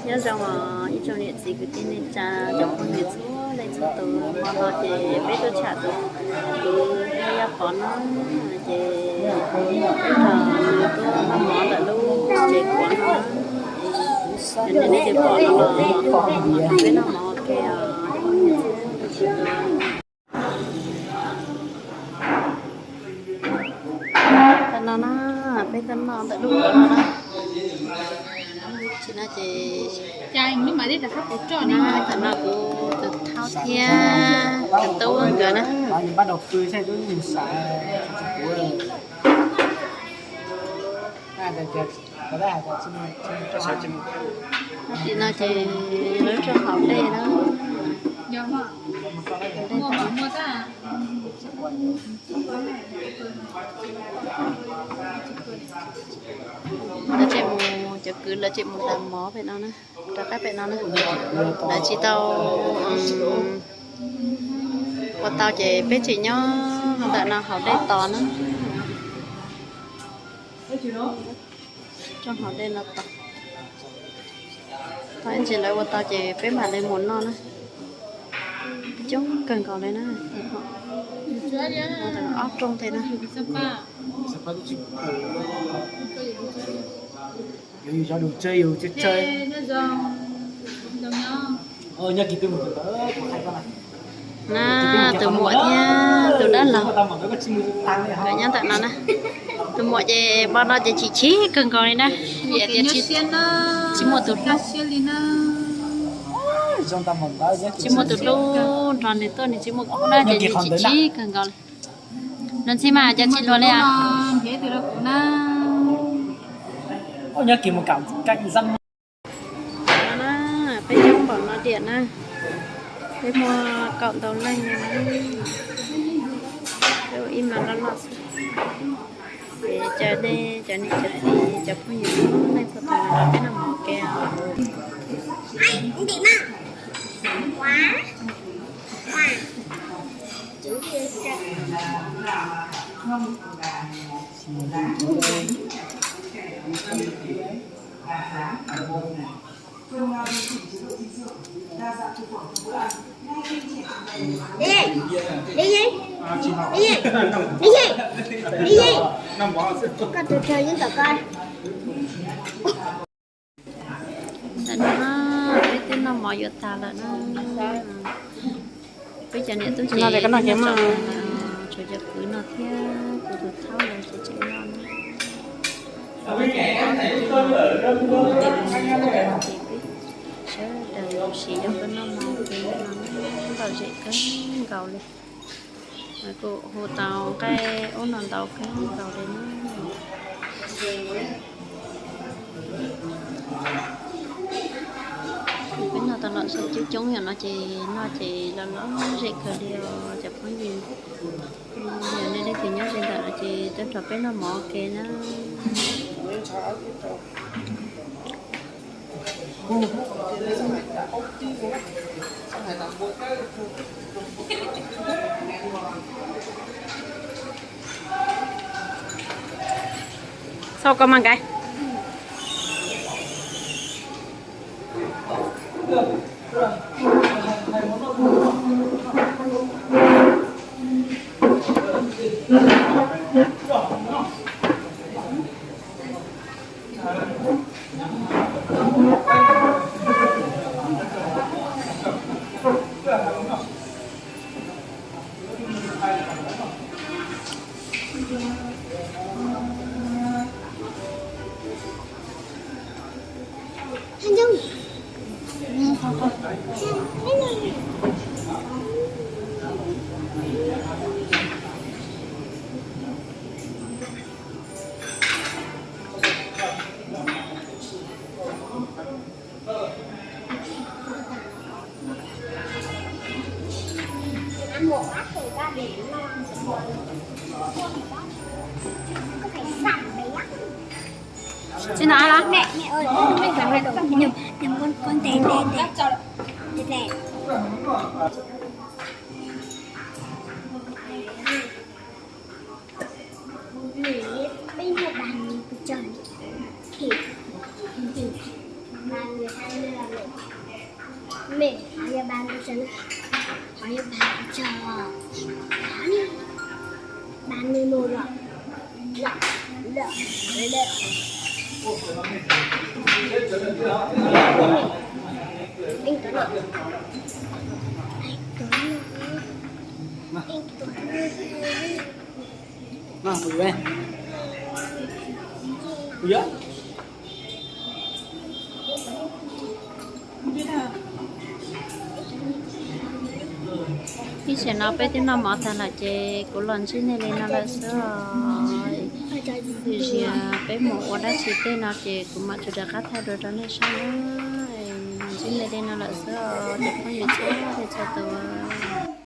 Nyob zoo os ib tsoom niam txiv kwv tij neej tsa, cov phooj ywg txhua leej txhua tus, hmo no ces peb tuaj tsham tus kwv Yaj Pov no ces peb nrog nws tuaj noj mov ntawm lub tsev kuav no. Yog nej leej twg pom no los peb noj mov ua ke os. Tam no na, peb tuaj noj ntawm lub kuav no na. Tam no ces, tam no kuv tus thaub thiab tus tub nkawd na. Tim no ces lawv rau hauv dej na. Lawv tseem mus, cov kwv lawv tseem mus ntas mov pem no na, rov qab pem no na. Lawv tsis tau ua tau ces peb tseem nyob ntawm no hauv dej tos na. Tso hauv dej no tos, tos ib ntsis lawv ua tau ces peb mam li mus noj na. Coob kawg nkaus li na. Ob rooj thiab na. Na, tus muam thiab tus dab laug nkawd nyob ntawm no na. Tus muam ces npaj no ces chim chim kawg nkaus li na, vim tias tsis muaj tus hlub, tsis muaj tus hlub nrog nws tuaj, nws tsis muaj khub na ces nws chim chim kawg nkaus li. Los ntxhi mas cas tsis luag li as? No na, peb coob npaum no tiag na, peb muaj kaum ntau leej no na, peb ua ib mas loj loj xwb. Ces caw nej cov niam cov txiv cov phooj ywg txhua leej txhua tus los peb noj mov ua ke os. Tam no peb twb noj mov yuav tas lawm na. Peb cov niam tub ces tshuav cov kwv no thiab kuv tus thaub lawv ces tseem noj na. Peb sawv daws siv zog tuaj noj mov ua ke no, lom zem kawg nkaus li. Kuv hu tau nqaij ub no ntau kawg nkaus li na. Peb noj tau los xaus coob coob yom no ces noj ces lom lom zem kawg li os cov phooj ywg. Yog nej leej twg nyob ze ntawm no ces tuaj nrog peb noj mov ua ke na. Xaus koj mas nkauj. Tsis no las, mẹ, mẹ ơi, con, con té, té, té, té, té. Peb noj ba ni pes tsawg? Khib, khib. Ba mười hai mươi là mẹ. Mẹ, hỏi giờ ba mươi giờ nữa. Hỏi giờ ba mươi giờ. Ba mươi một rồi. Lợ, lợ, lợ. Anh Tuấn à? Anh Tuấn à? Anh Tuấn à? Ib tsam no peb twb noj mov tag lawm ces kuv los ntsib nej li no lawm xwb os. Ib tsam peb mus ua dab tsi tej no ces kuv mam rov qab thaij dua rau nej saib na. Los ntsib nej li no lawm xwb os cov phooj ywg txhua leej txhua tus.